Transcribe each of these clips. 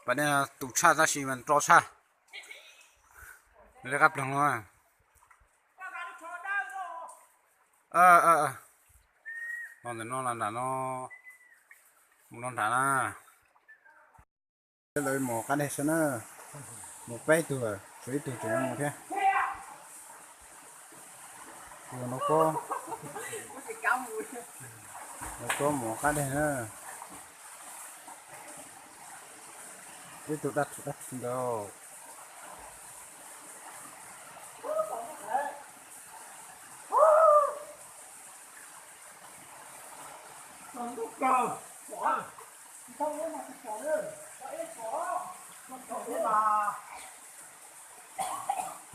Pas dej no tus tshaj tab sis mas nro tshaj. Lawv qab ploog no. Los ntawm no los nram no, mus no nram na. Lawv mus qab dej xwb na, mus peb tug, tshuav ib tug tseem mus thiab. Tus no, tus no mus qab dej na. Ib tug dab tsi dab tsi ntawd.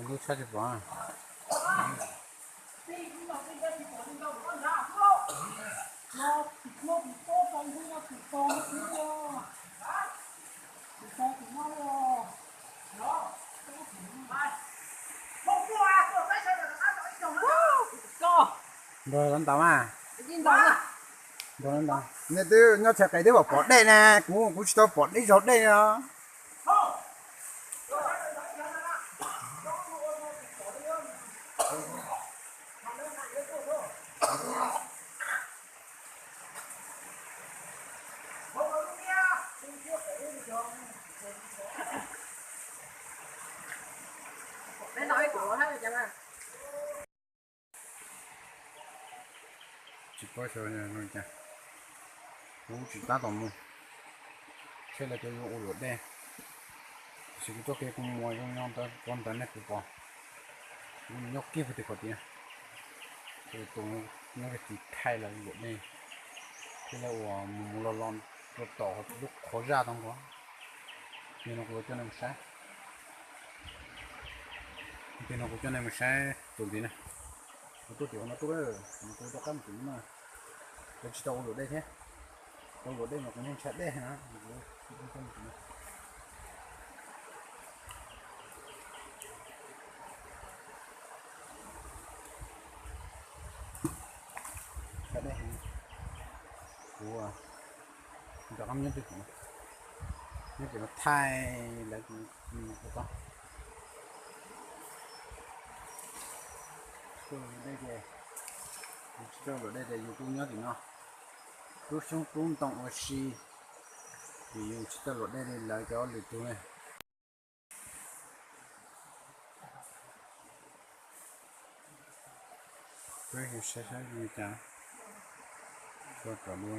Lub tshab tsis pom. Nrog lawv ntaus mas. Nrog lawv ntaus. Nej twb nyob chaw qis twb pom pom dej na, kuv kuv tsis tau pom ib zaug dej no. Tsis paub xyov zoo li cas, kuv tsis tab tom mus, seb lawv cov yuav ua luam dej. Tiam sis kuv txoj kev kuv mus zoo nyob ntawd, ntawd nej puas pom, kuv nyob kiag puag tim qhov tiaj, tus nyob kiag tim thaij lawv luam dej, thiab lawv uas mus mus los los rau tom lub qhov zaj tau nkaus. Tig no kuv coj nej mus saib, tig no kuv coj nej mus saib tus ntxiv na. Kuv tuaj tim no tuaj, kuv rov qab mus tim no na. Kuv tsis tau ua luam dej thiab, ua luam dej mas kuv yeej ntshai dej na. Ntshai dej heev. Kuv rov qab nyob twj ywm, nyob tim no thaij lawv tus mus kuv tau. Tsis tau luam dej ces, tsis tau luam dej ces yus kuj nyob tim no, rub xyoob rub ntoo ua si, vim yus tsis tau luam dej li lawv cov lwm tus ne. Peb saib saib li cas, tso cov lua.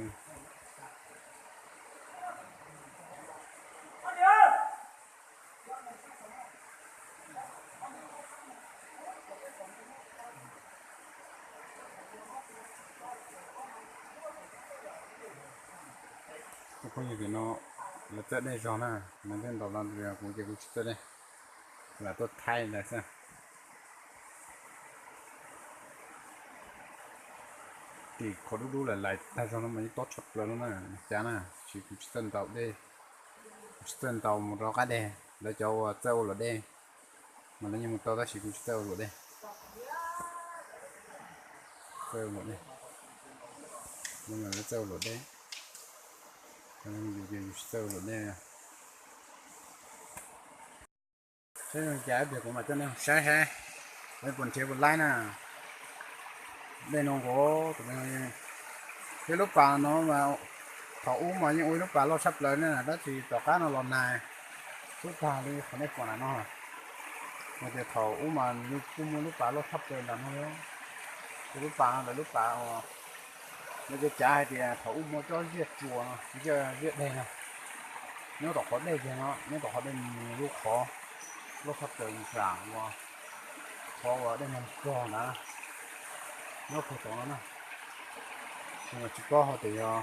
Tus phooj ywg tim no lawv txawj dej zog na, lawv thiaj ntaus los, kuv ces kuv tsis txawj dej, lam tuaj thaij lawv xwb. Tim qhov dub dub lawm lais tag zog no mas yeej tob tshaj plaws no na, cas na, tiam sis kuv tsis txawj ntaus dej, kuv tsis txawj ntaus mus rau qab deg, lawv cov uas txawj ua luam dej mas lawv yeej mus tau tab sis kuv tsis txawj ua luam dej. Txawj ua luam dej, lawv txawj ua luam dej, yus ces yus tsis txawj ua luam dej. Saib zoo cas ib pliag kuv mam coj nej saib saib, saib puas nrhiav puas laib na. Dej no nkaus, thiab lub pas no mas thaum ub mas yeej ua ib lub pas loj tshaj plaws na, tab sis tom qab no los nag xub tag li qhov nej pom ntawm no. Hais tias thaum ub mas nws kuj muaj lub pas loj tshaj plaws ntawm no, lub pas no lawv lub pas uas lawv cov cav hais tias thaum ub muaj tsob ziaj tsuas no, ziaj, ziaj deg no, nyob tom qhov dej kiag no, nyob tom qhov dej mus lub qhov loj tshaj plaws nram uas qhov uas dej nag rog ntawd, nyob puag tom no na. Tsis paub hais tias yog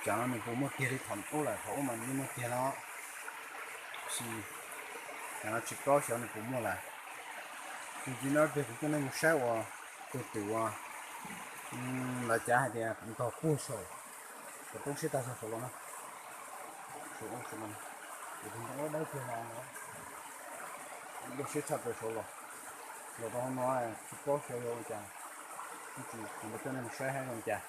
tsam no nws puas muaj tiag li thaum ub lawm, thaum ub mas yeej muaj tiag no, tab sis tsam no tsis paub xyov nws puas muaj lawm. Tus tim no ces kuv coj nej mus saib uas tus twm uas lawv cav hais tias ntog puag saum, kom roob siab tag zog saud los na. Saum ub saum no, tus ntoo dawb dawb kiag no, roob siab tshaj plaws saud los. Los rau hauv no tsis paub xyov yog ua cas, tab sis kuv coj nej mus saib saib zoo cas.